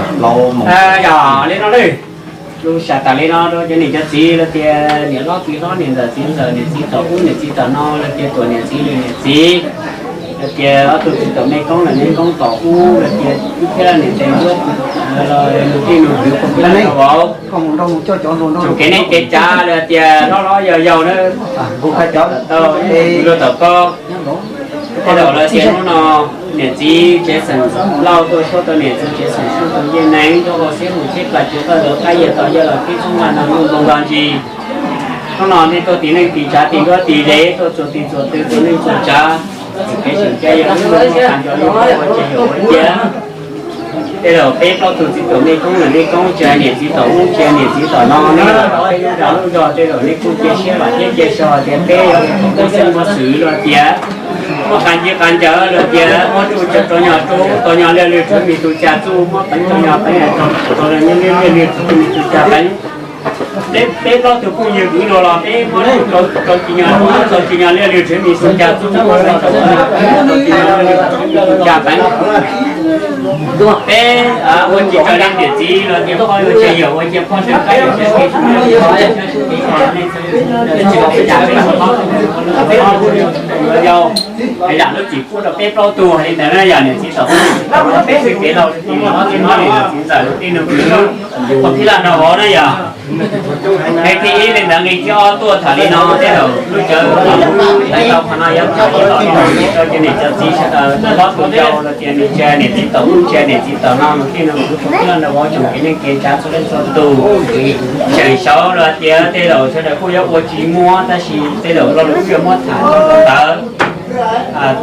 Yog li no lawm, lus xav tas li no rau cov niam cov txiv los tias niam hlob txiv hlob niam ntxawm txiv ntxawm niam txiv tom ub niam txiv tom no los tias tuam niam txiv lwm niam txiv, los tias ob tug txiv tom mej koob lwm mej koob tom ub los tias ib thiab niam tes ub los nug tij nug kwv phooj ywg vauv, tsoom kev neej kev tsav los tias hlob hlob yau yau na, tau luag tom koj. Tej zaum los tias hnub no niam txiv tsev xeem Lauj tuaj xyuas tau niam txiv tsev xeem Suj tau Ncej Neeb tuaj ua siab mus tsheb plas tsuv toj ntawd qab yag tom yaj los pib txhub nqa no luj zoo nto ntsis. Hnub no nej tuaj tiv neej tiv tsav tiv duab tiv ze tuaj txuas tiv txuas tw txuas neej txuas tsav, txim kev tseem cai yog lub ntuj muaj tas nco li ua ces yog ua cia. Tej zaum peb plaub tug txiv tom mej koob lwm mej koob tsis hais niam txiv tom ub tsis hais niam txiv tom no, nej los peb lub dag lub zog tej zaum nej kuj cia siab vam thiab cia so tias peb yuav muaj xeeb muaj xwm los tias muaj qas ncig qas ncaws los tias muab tsuj tso rau nyog tsuj tau nyog liaj lwg tsuj mis tus cas txuj muab peev tso nyog peev tau los nyog liaj lwg tsuj mis tus cas peev. Peb plaub tug phooj ywg kwv luag los peb muab tsuj rau tsis nyog tsuj tsis nyog liaj lwg tsuj mis tus cas txuj muab peev tau tsis nyog liaj lwg tsuj mis tus cas peev. Peb ua tsis raws li niam txiv los tias poj ua tsis yawm ua cia poj sab qab yawm sab ke sab ke yau, yam lub txim pub rau peb plaub tug hais li ntawd na yog niam txiv tom peb xwb kev laus li niam txiv ntxawm tij nug kwv, qhov thib laj rau vauv na yog. Nqe thib ib li ntawd nqe thib ob tuaj tham li no tej zaum lub cawv tau qhov no yog tham li no rau cov niam cov txiv sawv daws, peb plaub tug yau los tias nws tsis hais niam txiv tom ub tsis hais niam txiv tom no, nws tij nug kwv, qhov thib laj rau vauv tsoom kev neej kev tsav txhua leej txhua tus. Tseem saud los tias tej zaum sawv daws kuj yuav ua tsis muaj tab sis tej zaum lo lus kuj yuav muab tham rau ntawd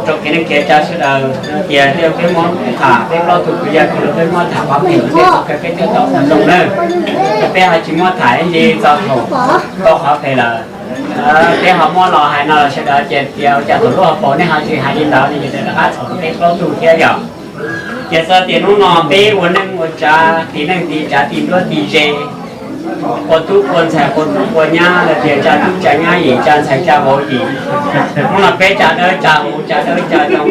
rau kev neej kev tsav sawv daws tias tej zaum peb muab tham peb plaub tug kwv yog kwv los peb muab tham qhov phem tej txoj kawg peb thiaj tau ua zoo nawb. Peb ho tsis muab tham ib ntsis txog thaum tau qhov phem lawm, peb ho muab los hais no los sawv daws ces tias ua cas thaum lub hauv paus nej ho tsis hais li ntawd li ces rov qab txhaum rau peb plaub tug thiab yom. Ces xav tias hnub no peb ua neej ua tsav tiv neej tiv tsav tiv nruab tiv ze, ua tub ua ntxhais ua tub ua nyab los tias tsa tub tsa nyab yim tsa ntxhais tsa vauv yim. Hnub no peb tsa dawb tsa huv tsa dawb tsa zoo,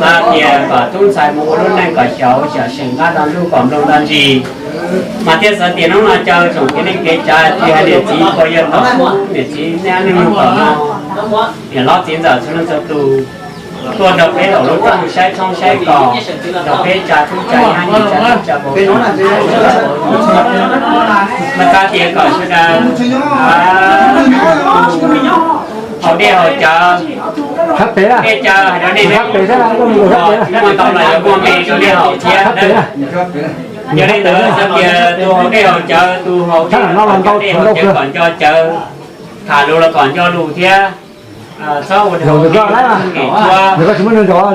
xav tias kom tub ntxhais mus ua lub neej kom xyaum xyom seem nqaj nto ntuj kom nplooj nto ntsis. Mas thiaj xav tias hnub no caw tsoom kev neej kev tsav tsis hais niam txiv pog yawg tom ub niam txiv nej neej nug tom no, niam hlob txiv ntxawm txhua leej txhua tus tuaj rau peb tom lub rooj saib tshoob saib kos, rau peb tsa tub tsa nyab yim tsa tub tsa vauv, mas xav tias kom sawv daws haus dej haus cawv, dej cawv hais rau nej, muaj ntau los yuav muaj me rau nej haus thiab. Yog li ntawd xav tias tus haus dej haus cawv, tus haus dej haus cawv, dej haus cawv kom nco cawv, tham lus los kom nco lus thiab. Txhob ua ua,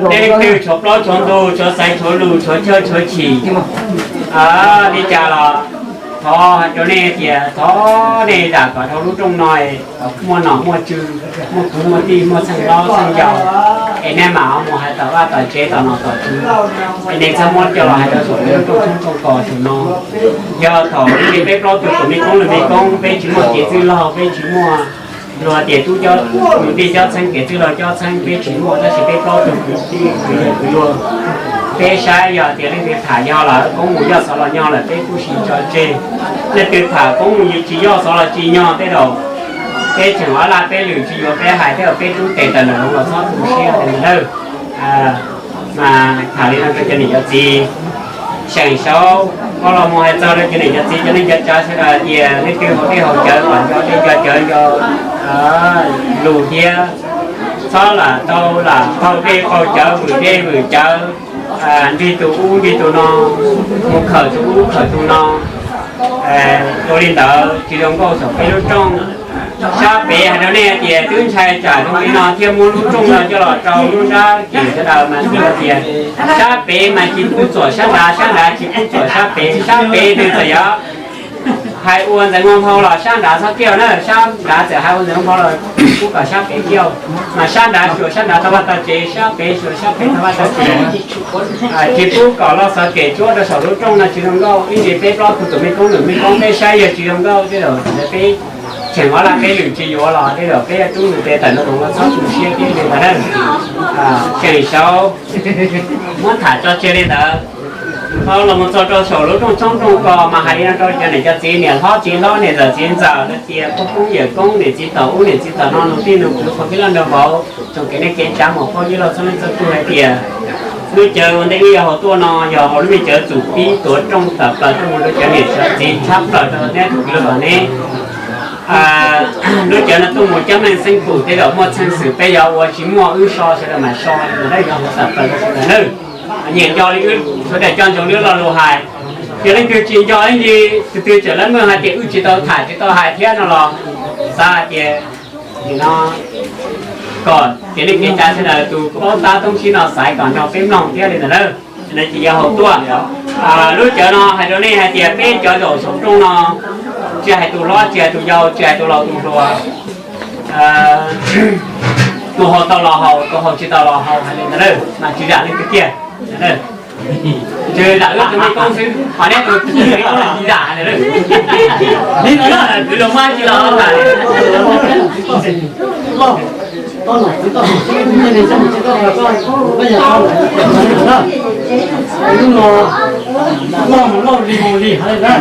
nej leej twg tshuav plaub tshuav ntug tshuav xaiv tshuav lus tshuav chaw tshuav chim li cas los thov hais rau nej tias thov nej zam kom dhau lub rooj no muaj nom muaj tswv, muaj kwv muaj tij muaj txheej hlob txheej yau, es nej mam ho mus hais tom vaj tom tsev tom nom tom tswv, es nej txhob muab coj los hais rau saum lub rooj tshoob rooj kos saum no. Yog thaum ub peb plaub tug tus me koob lwm me koob peb tsis muaj kev txwj laug peb tsis muaj luag tias tub coj kwv tij coj txheeb kev txwj laug coj txheeb peb tsis muaj tab sis peb plaub tug kwv tij kwv yawg kwv luag, peb saib yog tias leej twg tham yog lawm koob mus yoj xov los nyog lawm peb kuj sim tso tseg. Leej twg tham koob mus tsis yoj xov los tsis nyog tej zaum peb tseem ob laj peb lwm tsis yuav peb hais tej zaum peb tub tes tawm ntawm hauv los txhob tu siab ntawd. Mas tham li no rau cov niam cov txiv, seem saud koj los mus hais txog rau cov niam cov txiv cov neej cov tsav sawv daws tias leej twg haus dej haus cawv kom nco dej nco cawv nco lus thiab, txhob lam tau lam qaug dej qaug cawv vwm dej vwm cawv, nrig tus ub nrig tus no, mus khawm tus ub khawm tus no. Ua li ntawd tsis zoo nkauj saum peb lub rooj. Sab pem hais rau nej tias twb ntshai tsam zoo li no thiaj muab lub rooj no coj los rau lub nrab kem sawv daws mas xwb tias sab pem mas tsis pub txuam sab nrad, sab nrad tsis pub txuam sab pem, sab pem nws txawm yog hais ua ntxeev ua nphau los sab nrad txhob kiaj na, sab nrad txawm hais ua ntxeev ua nphau los pub kom sab pem kiaj, mas sab nrad xyuas sab nrad tau vaj tau tsev, sab pem xyuas sab pem tau vaj tau tsev. Tsis pub kom los xov kem cuab rau saum lub rooj no tsis zoo nkauj, ib ntsis peb plaub tug tus me koob lwm me koob peb saib yog tsis zoo nkauj tej zaum peb tseem ob laj peb lwm tsis yuav los tej zaum peb tub nws tes tawm ntawm los txhob tu siab peb li ntawd na. Tseem saud muab tham tso tseg li ntawd. Thaum los mus txog rau saum lub rooj tshoob rooj kos mas hais li no rau cov niam cov txiv, niam hlob txiv hlob, niam ntxawm txiv ntxawm, lawv tias pog koob yawm koob, niam txiv taus ub niam txiv taus no, nus tij nus kwv, qhov pib loj nraug vauv, tsoom kev neej kev tsav muam phauj yawg laus txhua leej txhua tus hais tias lub cawv ua ntej wb yuav haus tuaj no yog hauv lub me cawv txum pib tuav rooj tawm plaws tuaj mus rau cov niam cov txiv tshab plaws rau neb tus kwv loj tom neb. Lub cawv no tuaj mus coj meej xeeb pum tej zaum muaj txheej xwm peb yuav ua tsis muaj wb so sawv daws mam so li ntawd, yog hauv tawm plaws rau sawv daws nawb. Nyiam nco li wb sawv daws coj ntsoov li lo lus hais. Yog leej twg tsis nco ib ntsis, tus twg tseem lab meej hais tias wb tsis tau tham tsis tau hais thiab no los xav hais tias nim no kom kev neej kev tsav sawv daws tus paub tab toob sib no xaiv kom nrog peb mloog thiab li ntawd na. Ces yog haus tuaj. Lub cawv no hais rau nej hais tias peb cov zaum saum rooj no, tsis hais tus hlob tsis hais tus yau tsis hais tus laus tus hluas, tus haus tau los haus, tus haus tsis tau los haus, hais li ntawd mas tsis zam leej twg kiag. Tsis zam wb tus me koob xwb, ho neb tus tsis zam li ntawd. Li no kwv los muab tsis los tas. Lub no loj mus loj li mus li hov li na.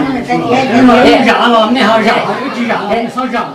Lub no wb zam los nej ho zam, wb tsis zam los nej txhob zam.